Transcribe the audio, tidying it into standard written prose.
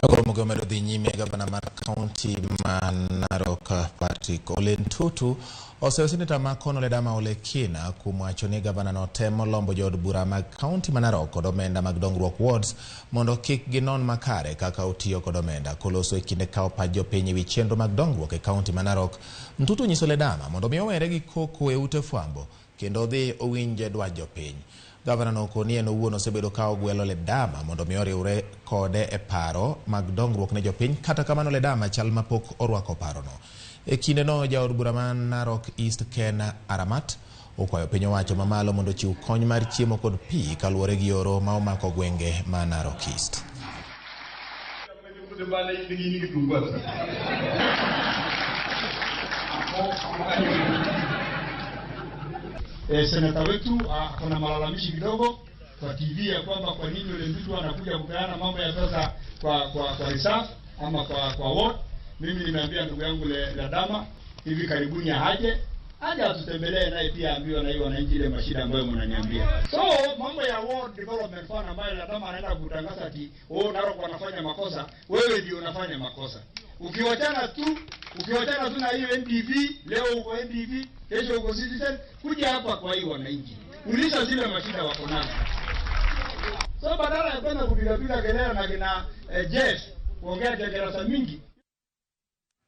Romogo medo dhi nyime. Gavana mar kaunti ma Narok, Patrick Ole Ntutu, oseyo seneta ma kono Ledama Ole Kina kuom wacho ni gavana no temo lombo jood bura mag kaunti ma Narok kod omenda mag dongruok wards mondo kik ginon makare kaka otiyo kod omenda. Koloso e kinde kawo pach jopiny ewi chenro mag dongruok e kaunti ma Narok, Ntutu nyiso Ledama mondo mi owere gi koko e ute fwambo kendo odhi owinj dwach jopiny. Gavana no okoni en owuon osebedo ka ogwelo Ledama mondo mi oriwre kode e paro mag dongruok ne jopiny, kata kamano Ledama chal mapok orwako parono. E kinde no jaod bura ma Narok East, Ken Aramat, okwayo piny owacho mamalo mondo ochiw kony mar chiemo kod pi kaluwore gi oro ma omako gwenge ma Narok East. Seneta wetu kuna malalamishi kidogo kwa TV ya kwamba kwa nini yule mtu anakuja kupeana mambo ya pesa kwa reserve ama kwa ward. Mimi nimeambia ndugu yangu Ledama hivi karibuni aje atutembelee naye pia ambiwe na hiyo wananchi ile mashida ambayo mnaniambia. So mambo ya ward development fund ambayo Ledama anaenda kutangaza ati oh, Narok wanafanya makosa, wewe ndio unafanya makosa. Ukiwachana tu na hiyo NDV, leo uko NDV, kesho uko Citizen, kuja hapa kwa hiyo wananchi. Uliza zile mashida wako nazo. So badala ya kwenda kupiga piga kelele na kina Jeff kuongea Kiingereza mingi.